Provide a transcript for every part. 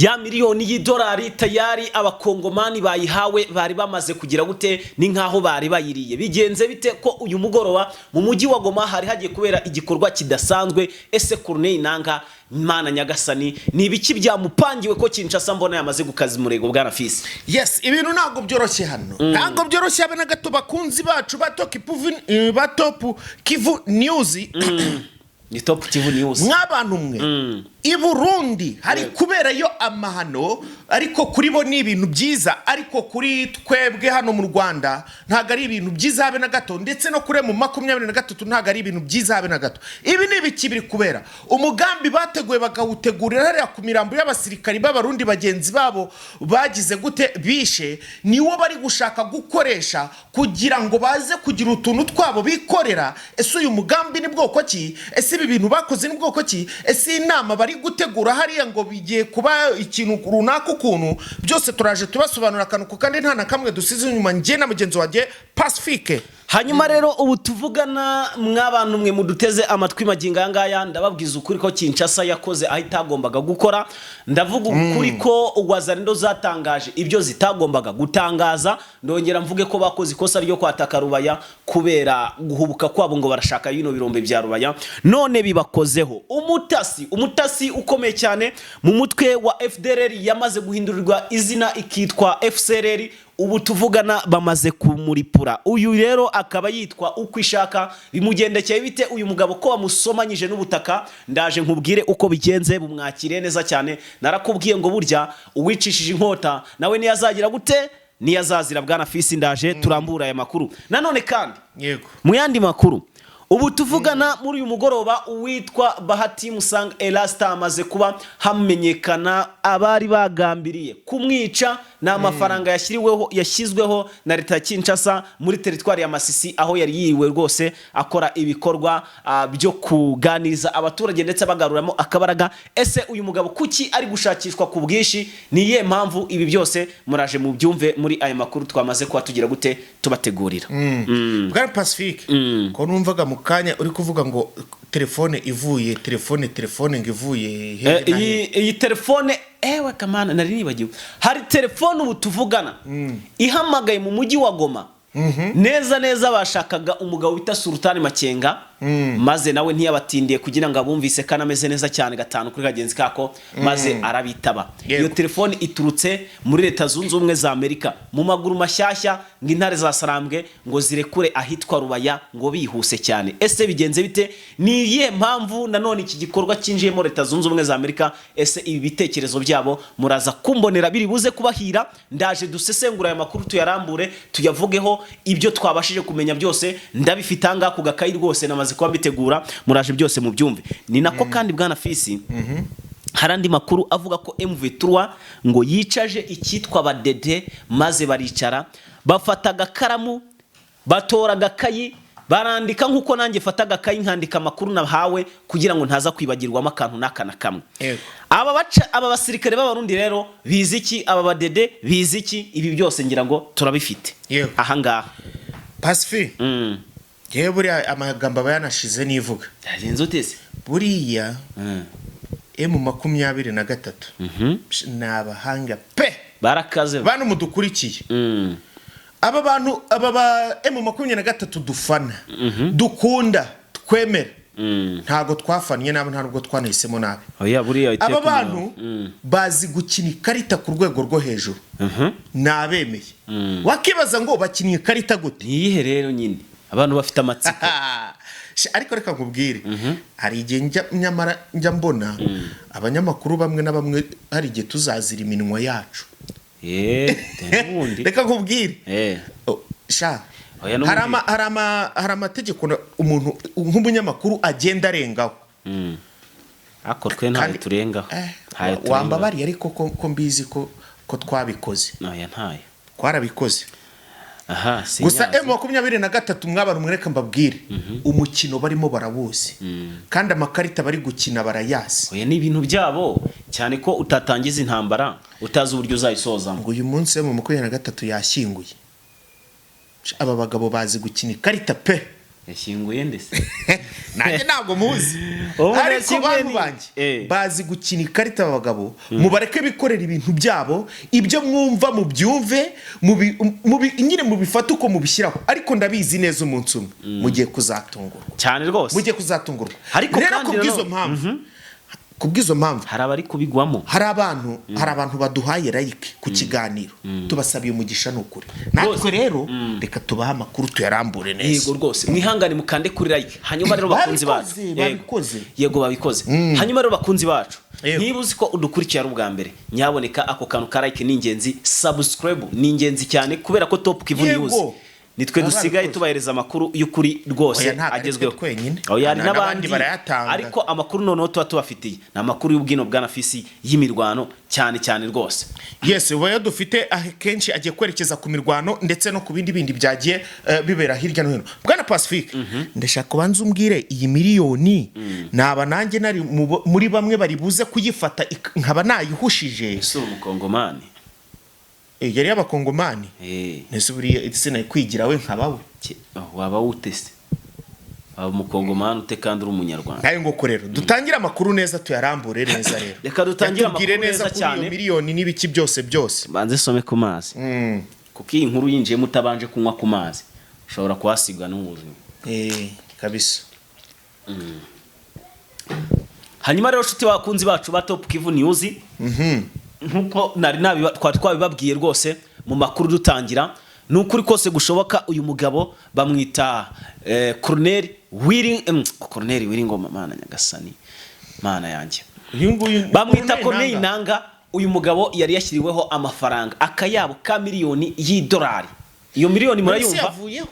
Ya miliyoni y'idolari tayari abakongomani bayihawe, bari bamaze kugira gute? Ni nkaho bari bayiriye. Bigenze bite ko uyu mugoroba mu mujyi wa Goma hari hagiye kubera igikorwa kidasanzwe? Ese Corneille Nanga, Mana Nyagasani, ni ibiki byamupangiwe ko Kinshasa mbona yamaze gukaza umurego, bwana Fisi? Yes, ibintu ntabwo byoroshye hano, ntabwo byoroshye habe na gato. Bakunzi bacu ba ba Top Kivu News, Ni Top Kivu News. Mw'abantu mwe, i Burundi hari kuberayo amahano, ariko kuri bo ni ibintu byiza, ariko kuri twebwe hano mu Rwanda ntabwo ari ibintu byiza habe na gato, ndetse no kuri M23 ntabwo ari ibintu byiza habe na gato. Ibi ni ibiki biri kubera? Umugambi bateguye bakawutegurira hariya ku mirambo y'abasirikari b'Abarundi bagenzi babo bagize gute? Bishe. Niwo bari gushaka gukoresha kugira ngo baze kugira utuntu twabo bikorera. Ese uyu mugambi ni bwoko ki? Ese ibi bintu bakoze ni bwoko ki? Ese inama bari gutegura hariya ngo bigiye kuba ikintu runaka ukuntu? Byose turaje tubasobanura akantu ku kandi, nta na kamwe dusize inyuma, njye na mugenzi wanjye Pacifique. Hanyuma rero ubu tuvugana, mw'abantu mwe muduteze amatwi magingo aya ngaya, ndababwiza ukuri ko Kinshasa yakoze aho itagombaga gukora. Ndavuga ukuri ko Wazalendo zatangaje ibyo zitagombaga gutangaza. Ndongera mvuge ko bakoze ikosa ryo kwataka Rubaya kubera guhubuka kwabo ngo barashaka bino birombe bya Rubaya, none bibakozeho. Umutasi ukomeye cyane mu mutwe wa FDLR yamaze guhindurirwa izina ikitwa FCLR, ubu tuvugana bamaze kumuripura. Uyu rero akaba yitwa uko ishaka. Bimugendekeye bite uyu mugabo ko bamusomanyije n'ubutaka? Ndaje nkubwire uko bigenze. Bumwakiriye neza cyane. Narakubwiye ngo burya uwicishije inkota nawe niyazagira gute? Niyazazira. Bwana Fisi, ndaje turambura aya makuru. Nanone kandi mu yandi makuru, ubu tuvugana muri uyu mugoroba, uwitwa Bahati Musanga Elasita amaze kuba hamenyekana abari bagambiriye kumwica. Ni amafaranga yashyiriweho, yashyizweho na leta ya Kinshasa muri teritwari ya Masisi, aho yari yiriwe rwose akora ibikorwa byo kuganiriza abaturage ndetse bagaruramo akabaraga. Ese uyu mugabo kuki ari gushakishwa ku bwinshi? Ni iyihe mpamvu? Ibi byose muraje mubyumve muri aya makuru twamaze kuba tugira gute? Tubategurira. Bwana Pacifique, ko numvaga mu kanya uri kuvuga ngo telefone ivuye, telefone ngo ivuye hehe na hehe? Iyi telefone, ewe kamana, nari nibagiwe. Hari telefone ubu tuvugana ihamagaye mu mujyi wa Goma neza neza. Bashakaga umugabo wita Sultani Makenga, maze nawe ntiyabatindiye kugira ngo abumvise ko anameze neza cyane gatanu kuri kagenzi kako, maze arabitaba. Iyo telefone iturutse muri Leta Zunze Ubumwe za Amerika mu maguru mashyashya, ngo intare za Sarambwe ngo zirekure ahitwa Rubaya ngo bihuse cyane. Ese bigenze bite? Ni iyihe mpamvu nanone iki gikorwa cyinjiyemo Leta Zunze Ubumwe za Amerika? Ese ibi bitekerezo byabo muraza kumbonera biri buze kubahira? Ndaje dusesengura aya makuru, tuyarambure, tuyavugeho. Ibyo twabashije kumenya byose ndabifite aha ngaha ku gakayi rwose, namaze kuba mbitegura. Muraje byose mubyumve. Ni nako kandi, bwana Fisi, hari andi makuru avuga ko MV3 ngo yicaje icyitwa badede, maze baricara, bafata agakaramu, batora agakayi, barandika, nk'uko nanjye fata agakayi nkandika amakuru nahawe kugira ngo ntaza kwibagirwamo akantu n'aka na kamwe. Aba basirikare b'Abarundi rero bizi iki? Aba badede bizi iki? Ibi byose ngira ngo turabifite aha ngaha. Pacifique, yewe, buriya amagambo aba yanashize nivuga. Byagenze ute se? Buriya M23 ni abahanga pe. Barakaze. Bantu mudukurikiye, aba bantu, aba ba M23 dufana, dukunda, twemera, ntabwo twafannye nabi, nta nubwo twanahisemo nabi. Oya, buriya iteka Aba bantu bazi gukina ikarita ku rwego rwo hejuru. Ni abemeye. Wakibaza ngo bakinnye ikarita gute? Ni iyihe rero nyine? Abantu bafite amatsiko. Ariko reka nkubwire, hari igihe njya nyamara njya mbona abanyamakuru bamwe na bamwe, hari igihe tuzazira iminwa yacu. N'ubundi. Reka nkubwire. Oh, sha, Oya, n'ubundi. hari amategeko umuntu nk'umunyamakuru agenda arengaho. Ariko twe ntayo turengaho. Ntayo turengaho. Wambabariye, ariko ko mbizi ko twabikoze. Oya, ntayo. Twarabikoze. Aha. Gusa sinyazi. M23, mwabara, mwereka mbabwire, umukino barimo barawuzi kandi amakarita bari gukina barayazi. Oya, ni ibintu byabo cyane ko utatangiza intambara utazi uburyo uzayisozamo. Ngo uyu munsi M23 yashyinguye. Aba bagabo bazi gukina ikarita pe. Yashyinguye ndetse. Nanjye ntabwo muzi. Umuneke Ariko we bantu ni- banjye, bazi gukina ikarita aba bagabo. Mubareke bikorera ibintu byabo. Ibyo mwumva mubyumve, nyine mubifate uko mubishyiraho, ariko ndabizi neza umunsi umwe mugiye kuzatungurwa. Cyane rwose. Mugiye kuzatungurwa. Ariko Rero kandi kubw'izo mpamvu hari abari kubigwamo. Hari abantu baduhaye like ku kiganiro, tubasabiye umugisha, ni ukuri. Natwe rero reka tubahe amakuru, tuyarambure neza. Yego rwose, mwihangane mukande kuri like. Hanyuma rero bakunzi bacu, Babikoze, Yego. babikoze. Yego, babikoze. Hanyuma rero bakunzi bacu, niba uzi ko udukurikiye ari ubwa mbere, nyaboneka ako kantu ka like ni ingenzi, subscribe ni ingenzi cyane, kubera ko Top Kivu News nitwe Baba dusigaye babikoze. tubahereza amakuru y'ukuri rwose Oya, ntabwo ari twe agezweho. twenyine. Oya, hari N'abandi n'abandi barayatanga. Ariko amakuru noneho tuba tubafitiye ni amakuru y'ubwino bwa nafisi y'imirwano cyane cyane rwose. Yes, ubu dufite kenshi agiye kwerekeza ku mirwano ndetse no ku bindi bindi byagiye bibera hirya no hino. Bwana Pacifique, ndashaka kubanza umbwire iyi miliyoni, naba nanjye nari muri bamwe bari buze kuyifata nkaba nayihushije? Ese uri umukongomani? Yari y'abakongomani. Nese buriya sinari kwigira we nkaba we? Oh, waba wutese, waba umukongomani ute kandi uri umunyarwanda? Nayo nguko rero, dutangire amakuru neza, tuyarambure neza rero. Reka dutangire Yatubwire amakuru neza neza kuri cyane. iyo miliyoni n'ibiki byose byose. Banze some ku mazi, kuko iyi nkuru yinjiyemo utabanje kunywa ku mazi ushobora kuhasiga n'ubuzima. Kabisa. Hanyuma rero nshuti bakunzi bacu ba Top Kivu News, nkuko nari twari twabibabwiye rwose mu makuru dutangira, ni ukuri kose gushoboka. Uyu mugabo bamwita Colonel Willy, Colonel Willy Ngoma, mana nyagasani, mana yanjye. Uyu nguyu Bamwita Corneille Corneille Nangaa. Nanga. Uyu mugabo yari yashyiriweho amafaranga akayabo ka miliyoni y'idolari. Iyo miliyoni Ese murayumva? yavuyeho?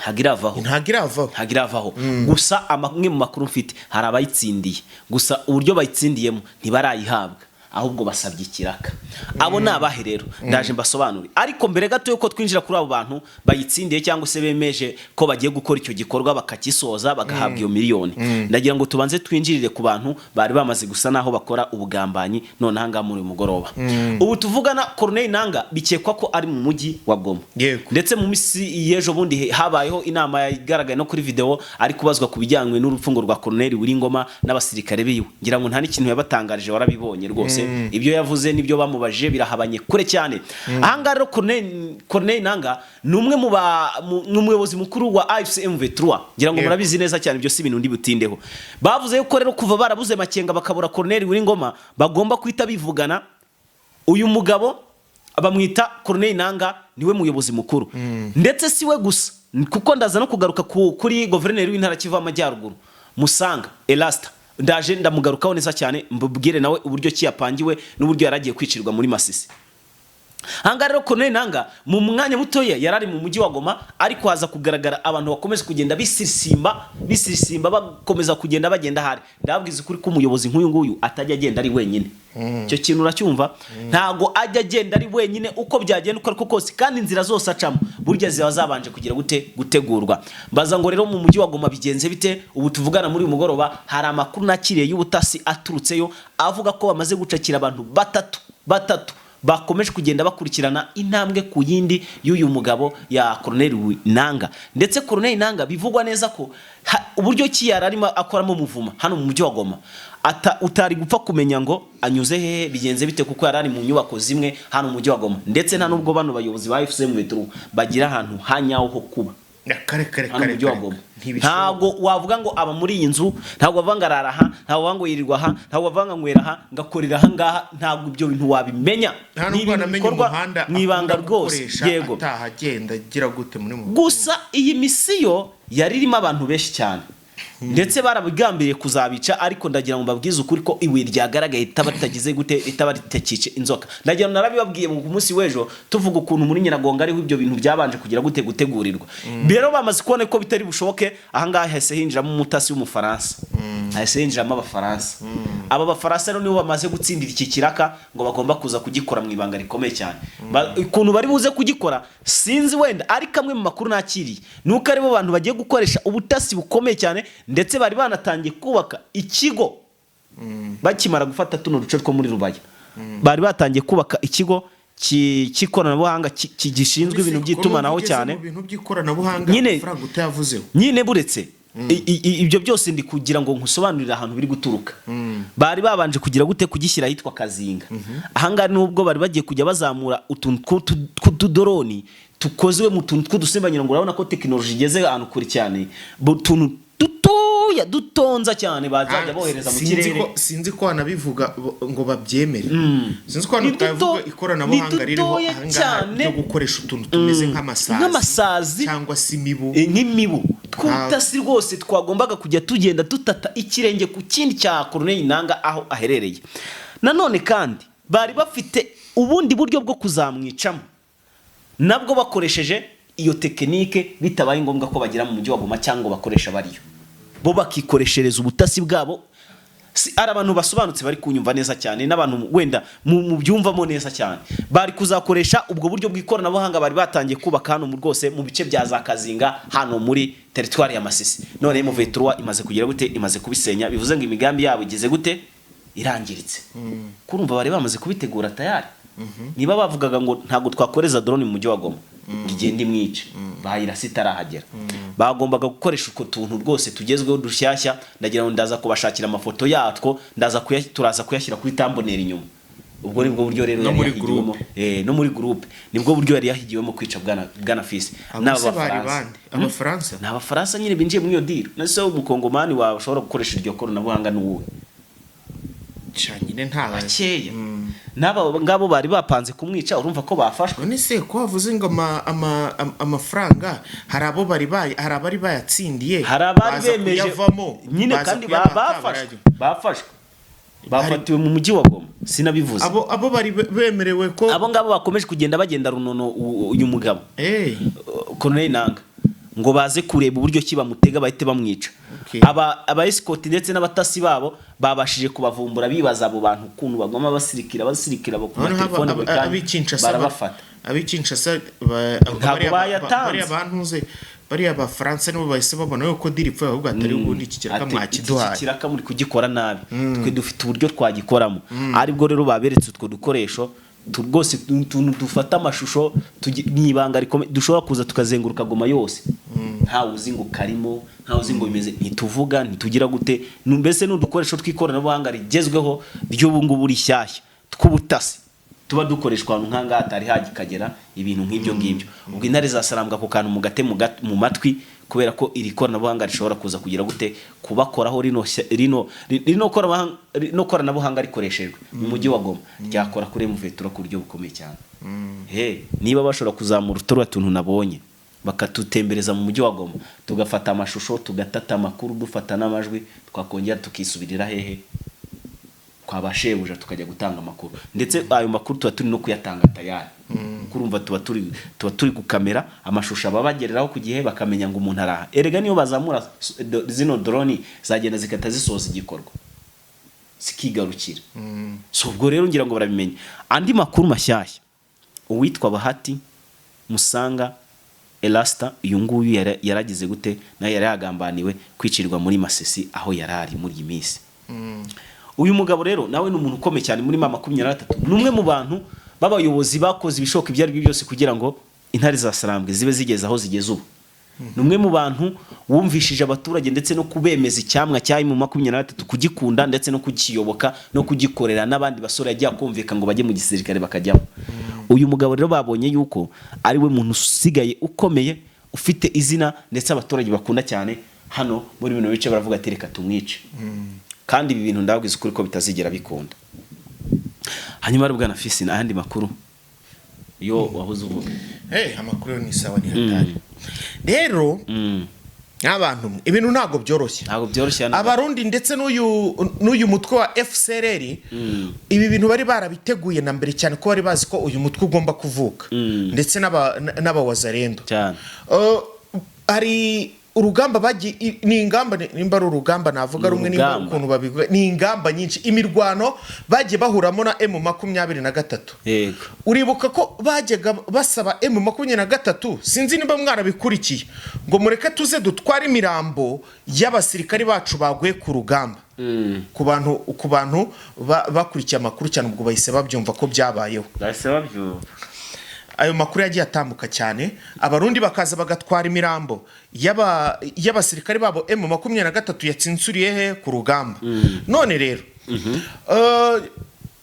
Ntabwo iravaho. Ntabwo iravaho. Ntabwo iravaho. Gusa amwe mu makuru mfite, hari abayitsindiye, gusa uburyo bayitsindiyemo ntibarayihabwa, ahubwo basabye ikiraka. Abo ni abahe rero? Ndaje mbasobanure, ariko mbere gato yuko twinjira kuri abo bantu bayitsindiye cyangwa se bemeje ko bagiye gukora icyo gikorwa bakagisoza bagahabwa iyo miliyoni, ndagira ngo tubanze twinjirire ku bantu bari bamaze gusa naho bakora ubugambanyi none aha ngaha muri uyu mugoroba. Ubu tuvugana, Corneille Nanga bikekwa ko ari mu mujyi wa Goma. Ndetse mu minsi y'ejo bundi habayeho inama yagaragaye no kuri video, ari kubazwa ku bijyanye n'urupfu ngo rwa Colonel Willy Ngoma n'abasirikare biwe. Ngira ngo nta n'ikintu yabatangarije, warabibonye rwose. Ibyo yavuze n'ibyo bamubajije birahabanye kure cyane. Aha ngaha rero Corneille Nanga ni umwe mu ba ni umuyobozi mukuru wa AFC M23, ngira ngo murabizi neza cyane, ibyo si ibintu ndi butindeho. Bavuze yuko rero kuva barabuze Makenga, bakabura Colonel Willy Ngoma, bagomba guhita bivugana uyu mugabo bamwita Corneille Nanga, niwe muyobozi mukuru. Ndetse si we gusa, kuko ndaza no kugaruka kuri guverineri w'intara Kivu Amajyaruguru, Musanga Elasta. Ndaje ndamugarukaho neza cyane, mbabwire nawe uburyo ki yapangiwe n'uburyo yari agiye kwicirwa muri Masisi. Ahangaha rero Corneille Nanga mu mwanya mutoya yari ari mu mujyi wa Goma, ariko haza kugaragara abantu bakomeza kugenda bisirisimba bisirisimba, bakomeza kugenda bagenda ahari. Ndababwiza ukuri ko umuyobozi nk'uyu nguyu atajya agenda ari wenyine. Icyo kintu uracyumva? Ntago ajya agenda ari wenyine, uko byagenda uko ariko kose, kandi inzira zose acamo burya ziba zabanje kugira gute? Gutegurwa. Mbaza ngo rero mu mujyi wa Goma bigenze bite? Ubu tuvugana muri uyu mugoroba, hari amakuru nakiriye y'ubutasi aturutseyo avuga ko bamaze gucakira abantu batatu batatu bakomeje kugenda bakurikirana intambwe ku yindi y'uyu mugabo ya Colonel Nanga. Ndetse Colonel Nanga bivugwa neza ko uburyo ki yari arimo akoramo muvuma hano mu mujyi wa Goma, utari gupfa kumenya ngo anyuze hehe, bigenze bite, kuko yari ari mu nyubako zimwe hano mu mujyi wa Goma. Ndetse nta nubwo bano bayobozi ba AFC M23 bagira ahantu hanyaho ho kuba Kare kare hano mu kare mujyi wa kare. Goma. Ntibishoboka. Ntabwo wavuga ngo aba muri iyi nzu, ntabwo wavuga ngo arara aha, ntabwo wavuga ngo yirirwa aha, ntabwo wavuga ngo anywera aha, ngo akorera aha ngaha. Ntabwo ibyo bintu wabimenya. Nta Ni nubwo ibintu wanamenya bikorwa umuhanda mu ibanga akunda rwose. gukoresha ataha, agenda agira gute muri mu Gusa iyi misiyo yari irimo abantu benshi cyane, ndetse barabigambiriye kuzabica. Ariko ndagira ngo mbabwize ukuri ko ibuye ryagaragaye ritaba ritagize gute? Ritaba ritakice inzoka. Ndagira ngo narabibabwiye mu munsi w'ejo, tuvuga ukuntu muri Nyiragongo ariho ibyo bintu byabanje kugira gute? Gutegurirwa. Rero bamaze kubona ko bitari bushoboke, ahangaha hahise hinjiramo umutasi w'umufaransa, hahise hinjiramo abafaransa. Aba bafaransa rero nibo bamaze gutsindira iki kiraka, ngo bagomba kuza kugikora mu ibanga rikomeye cyane. Ukuntu bari buze kugikora sinzi wenda, ariko amwe mu makuru nakiriye ni uko aribo bantu bagiye gukoresha ubutasi bukomeye cyane. Ndetse bari banatangiye kubaka ikigo bakimara gufata tuno duce two muri Rubaya, bari batangiye kubaka ikigo cy'ikoranabuhanga gishinzwe ibintu by'itumanaho cyane. Mu bintu by'ikoranabuhanga, Nyine- amafaranga utayavuzeho. Nyine buretse Ibyo byose ndi kugira ngo nkusobanurire ahantu biri guturuka. Bari babanje kugira gute? Kugishyira ahitwa Kazinga. Ahangaha nubwo bari bagiye kujya bazamura utuntu tw'utudoroni tukozwe mu tuntu tw'udusimba, ngira ngo urabona ko tekinoloji igeze ahantu kure cyane, utuntu dutoya dutonza cyane bazajya bohereza mu Sinzi kirere. Sinzi ko wanabivuga ngo babyemere. Sinzi ko hano Ni duto- twavuga ikoranabuhanga ni ririho dutoya ahangaha cyane. ryo gukoresha utuntu tumeze nk'amasazi, Nk'amasazi. cyangwa se imibu. Nk'imibu tw'ubutasi rwose twagombaga kujya tugenda dutata ikirenge ku kindi cya Corneille Nanga aho aherereye. Nanone kandi bari bafite ubundi buryo bwo kuzamwicamo nabwo bakoresheje iyo tekinike, bitabaye ngombwa ko bagera mu mujyi wa Goma cyangwa bakoresha bariyo, bo bakikoreshereza ubutasi bwabo. Si ari abantu basobanutse bari kunyumva neza cyane, n'abantu wenda mu byumvamo neza cyane, bari kuzakoresha ubwo buryo bw'ikoranabuhanga bari batangiye kubaka hano mu rwose mu bice bya za Kazinga hano muri teritwari ya Masisi. None M23 imaze kugira gute? Imaze kubisenya. Bivuze ngo imigambi yabo igeze gute? Irangiritse. Kurumva bari bamaze kubitegura tayari. Niba bavugaga ngo ntabwo twakoreza drone mu mujyi wa Goma ngo igende imwice, bayirasa itarahagera, bagombaga gukoresha utwo tuntu rwose tugezweho dushyashya. Ndagira ngo ndaza kubashakira amafoto yatwo, turaza kuyashyira kuri thumbnail inyuma. Ubwo nibwo buryo rero No yari muri yahigiwemo. groupe. No muri groupe nibwo buryo yari yahigiwemo kwica bwana Fisi. Abo N'aba se bari Bafaransa. bande? Abafaransa? Ni Abafaransa nyine binjiye muri iyo deal. Nase umukongomani wawe ushobora gukoresha iryo koranabuhanga ni uwuhe? Sha, nyine nta Bakeya. N'aba ngabo bari bapanze kumwica, urumva ko bafashwe. None se ko wavuze ngo amafaranga hari abo bari hari abari bayatsindiye, Hari abari baza bemeje kuyavamo, nyine, baza kandi kuyabaka, bafashwe. barayajya. Bafashwe, bafatiwe mu mujyi wa Goma, sinabivuze? Abo bari bemerewe ko Abo ngabo bakomeje kugenda bagenda runono uyu mugabo Colonel Nanga, ngo baze kureba uburyo ki bamutega bahite bamwica. Aba escort ndetse n'abatasi babo babashije kubavumbura, bibaza abo bantu ukuntu bagoma basirikira basirikira ku Noneho matelefone buri kanya, ab'i Kinshasa barabafata. Ab'i Kinshasa Ntabwo bayatanze. Bariya bantuze, bariya Bafaransa nibo bahise babona yuko deal ipfuye, ahubwo atari ubundi iki kiraka Ati, mwakiduhaye. "Iki kiraka muri kugikora nabi, twe dufite uburyo twagikoramo." Aribwo rero baberetse utwo dukoresho rwose, utuntu dufata amashusho mu ibanga rikomeye, dushobora kuza tukazenguruka Goma yose, ntawe uzi ngo karimo, ntawe uzi ngo bimeze, ntituvuga, ntitugira gute. Mbese ni udukoresho tw'ikoranabuhanga rigezweho ry'ubu ngubu rishyashya tw'ubutasi tuba dukoreshwa ahantu nk'ahangaha hatari hagikagera ibintu nk'ibyo ngibyo. Ubwo intare zasarambwa ku kantu mu gate mu matwi, kubera ko iri koranabuhanga rishobora kuza kugira gute? Kubakoraho. Rino koranabuhanga rikoreshejwe mu mujyi wa Goma ryakora kuri M23 ku buryo bukomeye cyane. He, niba bashobora kuzamura turiya tuntu nabonye bakatutembereza mu mujyi wa Goma, tugafata amashusho, tugatata amakuru, dufata n'amajwi, twakongera tukisubirira hehe? Kwa ba shebuja, tukajya gutanga amakuru. Ndetse ayo makuru tuba turi no kuyatanga tayari, kurumva tuba turi gukamera amashusho ababagereraho ku gihe, bakamenya ngo umuntu araha. Erega niyo bazamura zino drone zagenda zigahita zisoza igikorwa zikigarukira. So ubwo rero ngira ngo barabimenya. Andi makuru mashyashya, uwitwa Bahati Musanga Elasta, uyu nguyu yaragize gute? Nawe yari yagambaniwe kwicirwa muri Masisi aho yari ari muri iyi minsi. Uyu mugabo rero nawe ni umuntu ukomeye cyane muri M23, ni umwe mu bantu b'abayobozi bakoze ibishoboka ibyo ari byo byose kugira ngo intare za Sarambwe zibe zigeze aho zigeze ubu. Ni umwe mu bantu wumvishije abaturage ndetse no kubemeza icyamwa cya M23, kugikunda ndetse no kukiyoboka no kugikorera, n'abandi basore yagiye akumvika ngo bajye mu gisirikare bakajyamo. Uyu mugabo rero babonye yuko ari we muntu usigaye ukomeye, ufite izina ndetse abaturage bakunda cyane hano muri bino bice, baravuga ati reka tumwice. Kandi ibi bintu ndababwiza ukuri ko bitazigera bikunda. Hanyuma rero bwana Fisi, ayandi makuru yo wahoze uvuga? Amakuru yo ni sawa, ni hatari rero. N'abantu mwe, ibintu ntabwo byoroshye. Ntabwo byoroshye hano. Abarundi ndetse n'uyu mutwe wa FCRR, ibi bintu bari barabiteguye na mbere cyane, ko bari bazi ko uyu mutwe ugomba kuvuka, ndetse n'abawazarendo. Cyane. Hari urugamba bagiye ni ingamba, nimba ari urugamba navuga Ni rumwe, nimba urugamba. ukuntu babivuga, ni ingamba nyinshi, imirwano bagiye bahuramo na M23. Uribuka ko bajyaga basaba M23, sinzi niba mwarabikurikiye, ngo mureke tuze dutware imirambo y'abasirikari bacu baguye ku rugamba. Ku bantu bakurikiye amakuru cyane, ubwo bahise babyumva ko byabayeho. Bahise babyumva. Ayo makuru yagiye atambuka cyane, Abarundi bakaza bagatwara imirambo y'abasirikare babo M23 yatsinsuriye he ku rugamba. None rero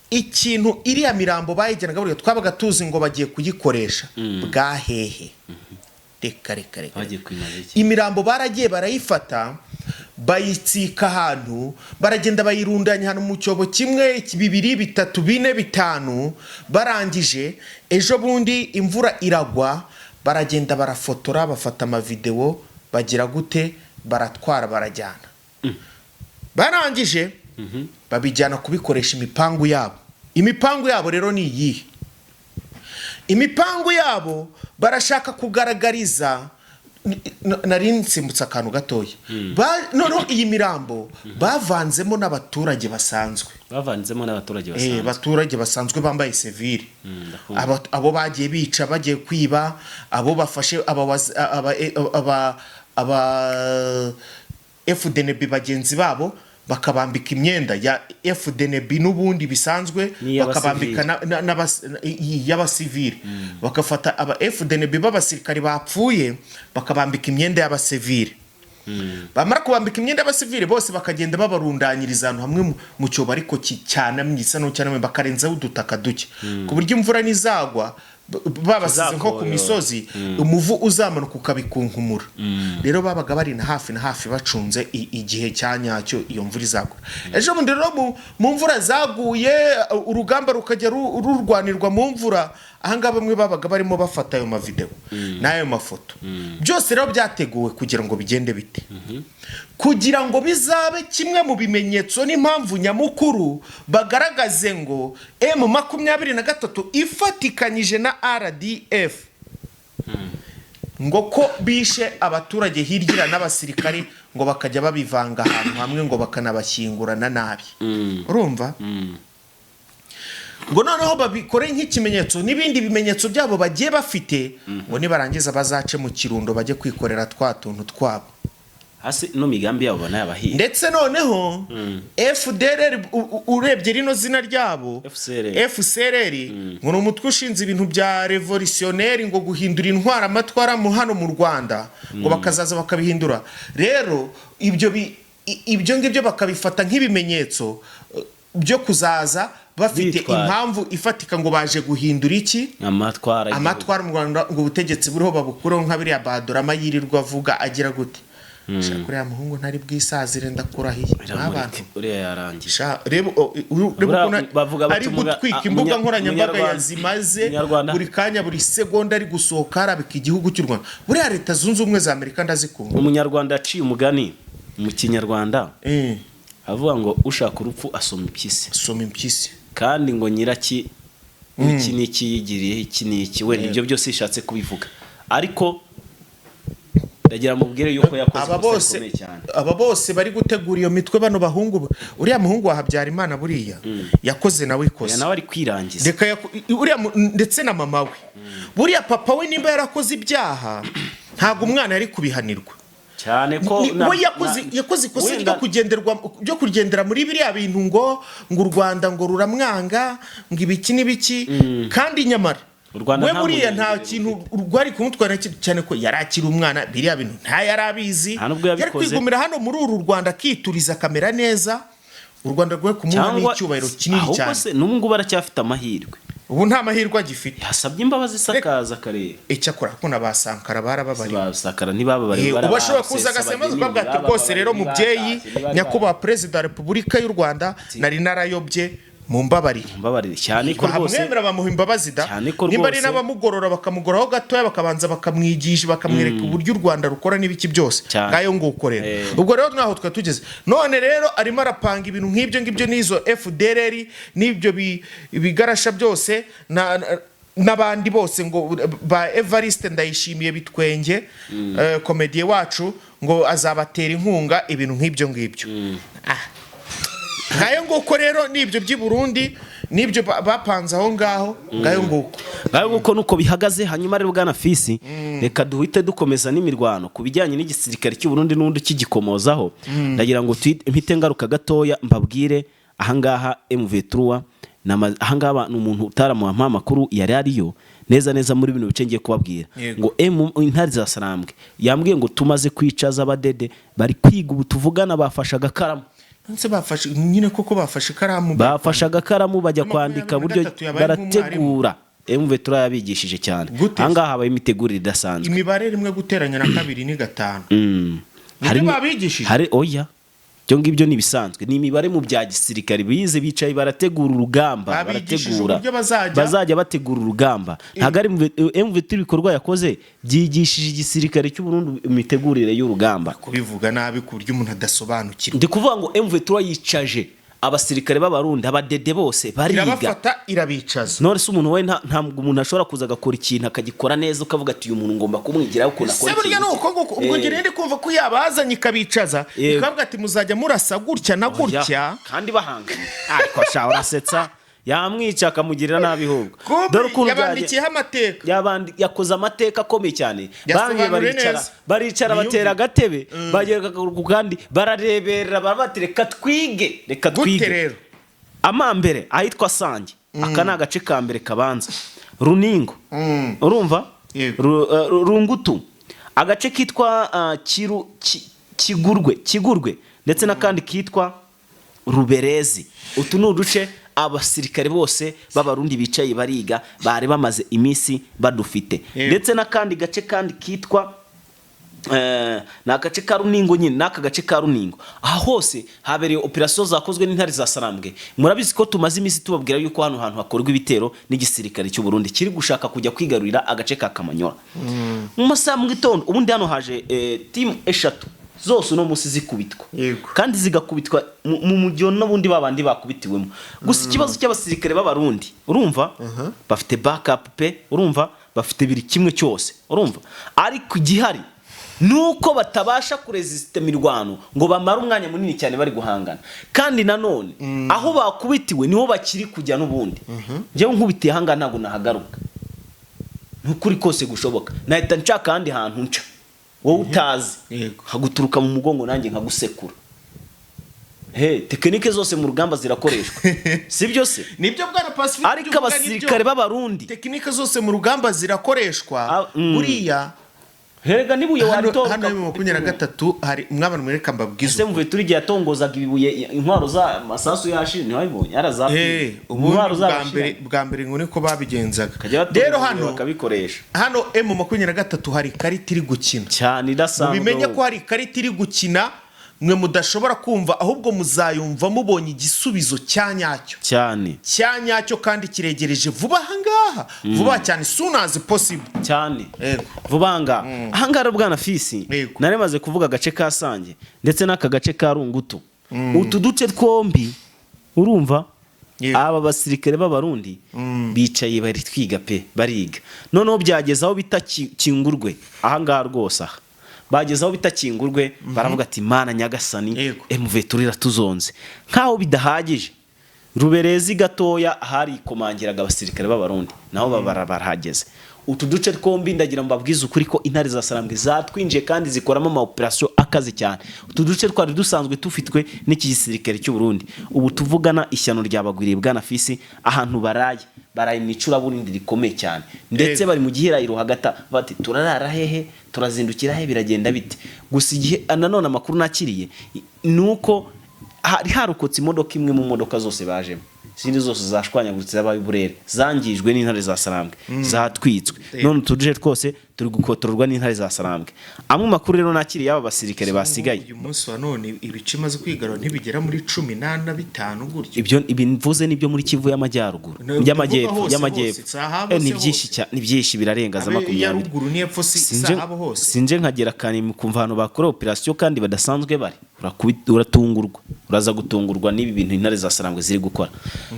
ikintu iriya mirambo bayijyanaga, buriya twabaga tuzi ngo bagiye kuyikoresha bwa hehe? Reka, reka, reka. Bagiye kwimaza iki? Imirambo baragiye barayifata, bayitsika ahantu, baragenda bayirundanya ahantu mu cyobo kimwe, bibiri, bitatu, bine, bitanu. Barangije, ejo bundi imvura iragwa, baragenda barafotora, bafata amavidewo, bagira gute, baratwara, barajyana. Barangije babijyana kubikoresha imipangu yabo. Imipangu yabo rero ni iyihe? Imipangu yabo barashaka kugaragariza, nari nsimbutse akantu gatoya. Noneho iyi mirambo bavanzemo n'abaturage basanzwe. Bavanzemo n'abaturage basanzwe. Abaturage basanzwe bambaye sevire. Ndakumva. Abo bagiye bica bagiye kwiba, abo bafashe, aba FDNB bagenzi babo, bakabambika imyenda ya FDNB n'ubundi bisanzwe. N'iy'abasivili. Bakabambika y'abasivili, bagafata aba FDNB b'abasirikari bapfuye bakabambika imyenda y'abasivili. Bamara kubambika imyenda y'abasivili bose, bakagenda babarundanyiriza ahantu hamwe mu cyobo, ariko cyanamye, gisa n'icyanamye, bakarenzaho udutaka duke ku buryo imvura nizagwa, babasize nko ku Izakoyo. misozi, umuvu uzamanuka ukabikunkumura. Rero babaga bari na hafi na hafi, bacunze igihe cya nyacyo iyo mvura izagwa. Ejo bundi rero mu mvura zaguye, urugamba rukajya rurwanirwa mu mvura. Ahangaha bamwe babaga barimo bafata ayo mavidewo n'ayo mafoto. Byose rero byateguwe kugira ngo bigende bite? Kugira ngo bizabe kimwe mu bimenyetso n'impamvu nyamukuru bagaragaze ngo M23 ifatikanyije na RDF, ngo ko bishe abaturage hirya n'abasirikari, ngo bakajya babivanga ahantu hamwe, ngo bakanabashyingurana nabi. Urumva, ngo noneho babikore nk'ikimenyetso n'ibindi bimenyetso byabo bagiye bafite, ngo nibarangiza bazace mu Kirundo bajye kwikorera twa tuntu twabo. Hasi no migambi yabo banayabahiye. Ndetse noneho FDLR, urebye rino zina ryabo, FCLR. FCLR, ngo ni umutwe ushinze ibintu bya révolutionnaire, ngo guhindura intwara amatwara mu hano mu Rwanda, ngo bakazaza bakabihindura. Rero ibyo ngibyo bakabifata nk'ibimenyetso byo kuzaza bafite Bitwaje. impamvu ifatika ngo baje guhindura iki? Amatwara y'igihugu. Amatwara mu Rwanda, ngo ubutegetsi buriho babukureho, nka biriya Badorama yirirwa avuga agira gute. Sha, kuriya muhungu ntari bwisazire, ndakurahiye n'abantu. Iramureke, uriya yarangije. Sha, reba reba Buriya ukuntu bavuga bati ari gutwika imbuga nkoranyambaga yazimaze. Buri kanya, buri segonda ari gusohoka harabika igihugu cy'u Rwanda. Buriya Leta Zunze Ubumwe za Amerika ndazikunda. Umunyarwanda yaciye umugani mu Kinyarwanda avuga ngo ushaka urupfu asoma impyisi. Soma impyisi. Kandi ngo nyiraki iki n'iki yigiriye iki n'iki, wenda ibyo byose ishatse kubivuga, ariko ndagira mubwire yuko yakoze Aba ikosa bose, rikomeye cyane. aba bose bari gutegura iyo mitwe, bano bahungu, uriya muhungu wa Habyarimana buriya yakoze nawe Oya, ikosa. nawe ari kwirangiza. Reka uriya ndetse na mama we. Buriya papa we nimba yarakoze ibyaha, ntabwo umwana yari kubihanirwa. Cyane ko We yakoze ikosa ryo kugenderwa ryo kugendera muri biriya bintu, ngo u Rwanda ngo ruramwanga, ngo ibiki n'ibiki, kandi nyamara U Rwanda we nta buriya nta mpungenge kintu rwari kumutwara, cyane ko yari akiri umwana, biriya bintu nta yari abizi. Nta nubwo Yari yabikoze. kwigumira hano muri uru Rwanda, akituriza, akamera neza. U Rwanda rwe kumuha Cyangwa n'icyubahiro kinini ahubwo cyane. se n'ubu ngubu aracyafite amahirwe. Ubu nta mahirwe agifite. Yasabye imbabazi se akaza akareba. Icyakora ko na ba Sankara barababariwe. Basakara ntibababariwe. Ubu ashobora kuza agasema, akavuga ati: "Rwose rero mubyeyi, nyakubahwa Perezida wa Repubulika y'u Rwanda, nari narayobye, mumbabarire." Mbabarire cyane ko rwose. Bahamwemera, bamuha imbabazi da. Cyane ko Nimba ari rwose. n'abamugorora, bakamugoraho gatoya, bakabanza bakamwigisha, bakamwereka uburyo u Rwanda rukora n'ibiki byose. Cyane. Ngayo nguko rero. Ubwo rero nkaho twari tugeze, none rero arimo arapanga ibintu nk'ibyo ngibyo n'izo FDLR n'ibyo bigarasha byose n'abandi bose, ngo ba Evariste Ndayishimiye Bitwenge, comédien wacu, ngo azabatera inkunga, ibintu nk'ibyo ngibyo. Ah. Ngayo nguko rero, n'ibyo by'i Burundi n'ibyo bapanze aho ngaho, ngayo nguko. Ngaho nguko nuko bihagaze. Hanyuma rero bwana Fisi, reka duhite dukomeza n'imirwano ku bijyanye n'igisirikare cy'u Burundi n'ubundi kigikomozaho. Ndagira ngo mpite ngaruka gatoya mbabwire ahangaha MV3. Ahangaha ni umuntu utaramuha amakuru yari ariyo neza neza muri bino bice ngiye kubabwira. Yego. Ngo intare za Sarambwe yambwiye ngo tumaze kwicaza abadede bari kwiga, ubu tuvugana bafashe agakaramu. Nse bafashe nyine, koko bafashe ikaramu. Bafashe agakaramu bajya 23 kwandika buryo yabaye barategura. M23 yabigishije cyane. Gute? Ahangaha habaye imitegurire idasanzwe. Imibare 1 × 2 ni 5. Nibyo babigishije? Hari, oya, ibyo ngibyo ni ibisanzwe, ni imibare mu bya gisirikare bize. Bicaye barategura urugamba. Babigishije Barategura uburyo bazajya- bazajya bategura urugamba. Ntabwo ari M23, ibikorwa yakoze byigishije igisirikare cy'u Burundi imitegurire y'urugamba. Kubivuga nabi ku buryo umuntu adasobanukirwa. Ndi kuvuga ngo M23 yicaje abasirikare b'Abarundi, abadede bose bariga. Irabafata irabicaza. None se umuntu we ntabwo umuntu ashobora kuza agakora ikintu akagikora neza, ukavuga ati: "Uyu muntu ngomba kumwigiraho ukuntu Se akora burya ni ikintu." uko nguko ubwo njye ndi kumva ko yabazanye ikabicaza, ikavuga ati: "Muzajya murasa gutya na Oya, gutya." kandi bahanga. Ariko sha, urasetsa, yamwica akamugirira nabi ahubwo. Kumbe Dore ukuntu yabandikiyeho amateka. Yakoze amateka akomeye cyane. Yasobanuriye Bange baricara, neza. baricara, batera agatebe, bagera akaguru ku kandi, barareberera, barabati: "Reka twige, reka Gute twige." rero? Amambere ahitwa Sange, aka ni agace ka mbere kabanza Runingo, urumva? Yego. Rungutu, agace kitwa Kigurwe, ndetse n'akandi kitwa Ruberezi. Utu ni uduce abasirikare bose b'Abarundi bicaye bariga, bari bamaze iminsi badufite. Ndetse n'akandi gace kandi kitwa ni agace ka Runingo nyine, n'aka gace ka Runingo. Aha hose habereye operasiyo zakozwe n'intare za Sarambwe. Murabizi ko tumaze iminsi tubabwira yuko hano hantu hakorwa ibitero n'igisirikare cy'u Burundi kiri gushaka kujya kwigarurira agace ka Kamanyola. Mu masaha mu gitondo ubundi hano haje timu eshatu zose uno munsi zikubitwa, kandi zigakubitwa mu mujyo n'ubundi babandi bakubitiwemo. Gusa ikibazo cy'abasirikare b'Abarundi, urumva bafite backup pe, urumva bafite buri kimwe cyose, urumva, ariko igihari nuko batabasha kurezisita imirwano ngo bamare umwanya munini cyane bari guhangana. Kandi nanone aho bakubitiwe niho bakiri kujya n'ubundi. Njyewe nkubitiye ahangaha ntabwo nahagaruka, ni ukuri kose gushoboka, nahita nshaka ahandi hantu nca wowe utazi, nkaguturuka mu mugongo nanjye nkagusekura. He, technique zose mu rugamba zirakoreshwa, si byo se? Nibyo, bwana Pacifique. Ariko Ibyo uvuga abasirikare nibyo. b'Abarundi Technique zose mu rugamba zirakoreshwa. Buriya Herega nibuye hano waritora. Hano mu 23 hari mwabana, mwereka mbabwize. Ese mvuye turi igihe yatongozaga ibibuye, intwaro za masasu yashira ntiwabibonye yarazapimye? Ubundi Intwaro bwa zabashira. mbere, bwa mbere ngo niko babigenzaga. Bakajya batongoza Rero ibibuye hano bakabikoresha. Hano M23 hari ikarita iri gukina. Cyane, idasanzwe. Mubimenye ko hari ikarita iri gukina mwe mudashobora kumva, ahubwo muzayumva mubonye igisubizo cya nyacyo. Cyane. Cya nyacyo, kandi kiregereje vuba aha ngaha, vuba cyane, soon as possible. Cyane. Yego. Vuba ngaha. Aha ngaha rero, bwana Fisi, nari maze kuvuga agace ka Sange ndetse n'aka gace ka Rungutu. Utu duce twombi, urumva, aba basirikare b'Abarundi bicaye bari twiga pe, bariga. Noneho byageze aho bita Kingurwe. Aha ngaha rwose, aha bageze aho bita Kingurwe, baravuga ati: "Mana nyagasani, M23 iratuzonze." Nkaho bidahagije, Ruberezi gatoya ahari komangiraga abasirikare b'Abarundi naho barahageze. Utu duce twombi ndagira ngo mbabwize ukuri ko intare za Sarambwe zatwinjiye kandi zikoramo ama operation akaze cyane. Utu duce twari dusanzwe tufitwe n'iki gisirikare cy'u Burundi. Ubu tuvugana ishyano ryabagwiriye, bwana Fisi. Ahantu baraye, baraye mu icuraburindi rikomeye cyane, ndetse bari mu gihirahiro hagati, bati: "Turarara hehe? Turazindukira he? Biragenda bite?" Gusa igihe nanone amakuru nakiriye ni uko hari harokotse imodoka imwe mu modoka zose bajemo, izindi zose zashwanyaguritse, zabaye uburere, zangijwe n'intare za Sarambwe, zatwitswe. None utu duce twose turi gukotororwa n'intare za Sarambwe. Amwe mu makuru rero nakiriye, y'aba basirikare basigaye, Uyu munsi wa none ibice imaze kwigarura ntibigera muri 15 gutyo? Ibyo ibi mvuze nibyo muri Kivu y'Amajyaruguru. No, y'Amajyepfo. ndavuga hose, Y'amajyepfo. hose, si ahabo Ni se byinshi hose. cyane, ni byinshi, birarenga za Abe iya 20. ruguru n'iyepfo si ahabo hose. Sinje nkagera kane kumva ahantu bakora operasiyo kandi badasanzwe bari. Uratungurwa, uraza gutungurwa n'ibi bintu intare za Sarambwe ziri gukora.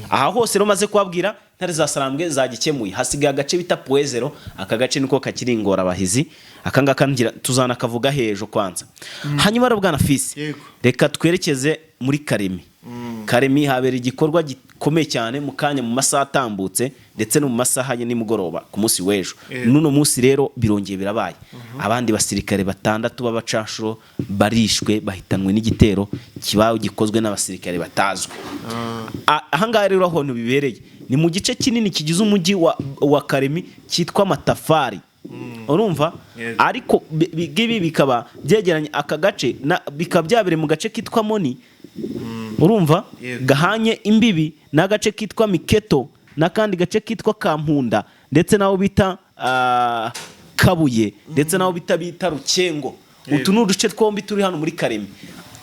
Aha hose rero maze kubabwira, intare za Sarambwe zagikemuye. Hasigaye agace bita Puezero. Aka gace niko kakiri ingorabahizi, aka ngaka ngira tuzanakavuga hejo kwanza. Hanyuma rero, bwana Fisi, reka twerekeze muri Karemi. Karemi habera igikorwa gikomeye cyane mu kanya, mu masaha atambutse ndetse no mu masaha ya nimugoroba ku munsi w'ejo. N'uno munsi rero birongeye birabaye, abandi basirikare batandatu b'abacanshuro barishwe, bahitanwe n'igitero. Kibaho gikozwe n'abasirikare batazwi. Ahangaha rero ahantu bibereye ni mu gice kinini kigize umujyi wa Karemi cyitwa Matafari, urumva? Yego. Ariko ibi bikaba byegeranye aka gace bikaba byabereye mu gace kitwa Moni, urumva? Yego. Gahanye imbibi n'agace kitwa Miketo n'akandi gace kitwa Kampunda, ndetse n'aho bita Kabuye, ndetse n'aho bita Rukengo. Utu ni uduce twombi turi hano muri Karemi.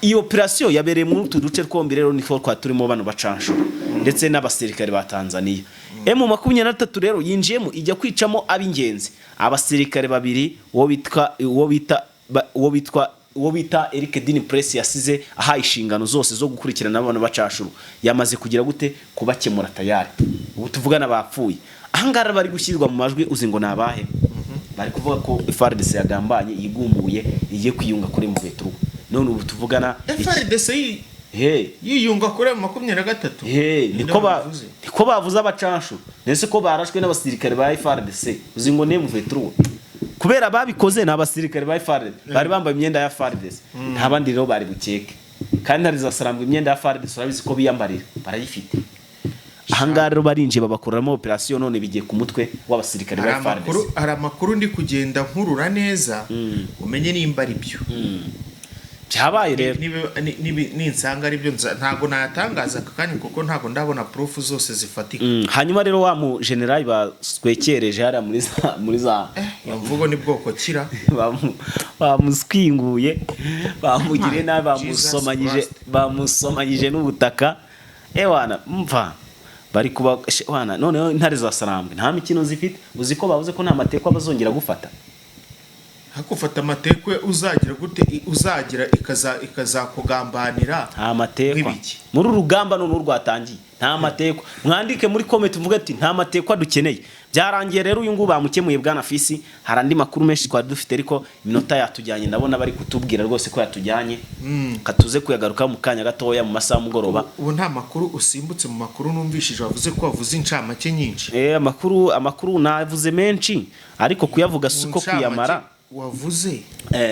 Iyi operasiyo yabereye muri utu duce twombi rero, niko twa turimo bano bacanshuro ndetse n'abasirikare ba Tanzania. M23 rero yinjiyemo ijya kwicamo ab'ingenzi, abasirikare babiri, uwo bitwa uwo bita ba- uwo bitwa uwo bita Eric Dini Press yasize ahaye inshingano zose zo gukurikirana abantu bacashuru, yamaze kugira gute? Kubakemura tayari. Ubu tuvugana bapfuye. Ahangaha bari gushyirwa mu majwi, uzi ngo ni abahe? Bari kuvuga ko FARDC yagambanye, yigumuye, igiye kwiyunga kuri M23. None ubu tuvugana FARDC he yiyunga kuri M23. He. Ninde Niko ba wabivuze? Niko bavuze abacanshu. Ndetse ko barashwe n'abasirikare ba FARDC, uzi ngo ni M23? Kubera babikoze ni abasirikare ba FARDC, bari bambaye imyenda ya FARDC, nta bandi rero bari bukeke. Kandi hari za sarambwe imyenda ya FARDC, urabizi ko biyambarira, barayifite. Ahangaha rero barinjiye babakoreramo operasiyo, none bigiye ku mutwe w'abasirikare Hari ba FARDC. amakuru, hari amakuru ndi kugenda nkurura neza, umenye nimba ari byo. Byabaye rero. Ninsanga ari byo, ntabwo nayatangaza aka kanya kuko ntabwo ndabona proof zose zifatika. Hanyuma rero wa mu general baswekereje hariya muri za Iyo mvugo ni bwoko kira. Bamuswinguye, bamugiriye nabi, Jesus bamusomanyije, Christ. bamusomanyije n'ubutaka. Ewana mva bari kuba wana. Noneho intare za Sarambwe nta mikino zifite. Uzi ko bavuze ko nta matekwa bazongera gufata? Hakufata amatekwe uzagira gute? Uzagira ikazakugambanira. Nta matekwa. Nk'ibiki? Muri uru rugamba noneho rwatangiye nta matekwa. Mwandike muri comment uvuge ati: "Nta matekwa dukeneye." Byarangiye rero, uyu nguyu bamukemuye. Bwana Fisi, hari andi makuru menshi twari dufite ariko iminota yatujyanye. Ndabona bari kutubwira rwose ko yatujyanye, katuze kuyagaruka mu kanya gatoya mu masaha y'umugoroba. Ubu nta makuru usimbutse mu makuru numvishije wavuze ko wavuze incamake nyinshi? Amakuru navuze menshi, ariko kuyavuga Mu si ko ncamake kuyamara. Wavuze.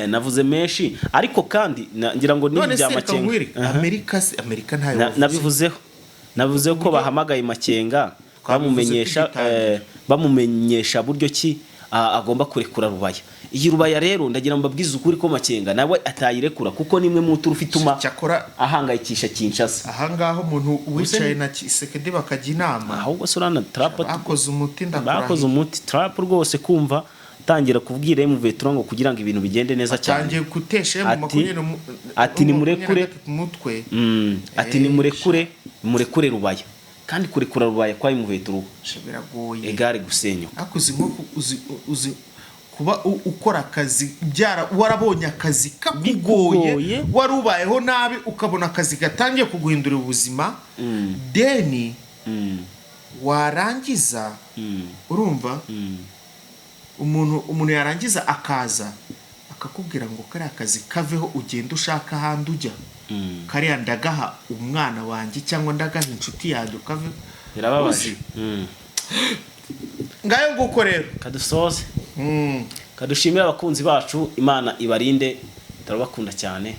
Navuze menshi, ariko kandi ngira ngo None n'ibi se bya reka Makenga. nkwereke. Amerika se, Amerika ntayo wavuze. Nabivuzeho ko bahamagaye Makenga Twabivuze bamumenyesha tugitangira. Bamumenyesha buryo ki agomba kurekura Rubaya. Iyi Rubaya rero, ndagira ngo mbabwize ukuri ko Makenga nawe atayirekura, kuko nimwe mu turufu ituma Cyakora ahangayikisha Kinshasa. Ahangaha umuntu wicaye na Tshisekedi bakajya inama, Ahubwo se urana Trump bakoze umuti, ndakurahiye. Bakoze umuti. Trump rwose kumva atangira kubwira M23 ngo kugira ngo ibintu bigende neza cyane. Atangiye gutesha mu Ati nimurekure. 23 umutwe. Ati nimurekure, murekure Rubaya. Kandi kurekura Rubaya kwa M23 Sha, biragoye. egare gusenyuka. Ariko uzi nko uzi kuba ukora akazi byara warabonye akazi kakugoye, Bikugoye. wari ubayeho nabi, ukabona akazi gatangiye kuguhindurira ubuzima, deni warangiza, urumva, umuntu yarangiza akaza akakubwira ngo kariya kazi kaveho, ugende ushaka ahandi ujya, kariya ndagaha umwana wanjye cyangwa ndagaha inshuti yanjye, ukaveho. Birababaje. Uzi? Ngayo nguko rero. Kadusoze. Kadushimire abakunzi bacu, Imana ibarinde, turabakunda cyane.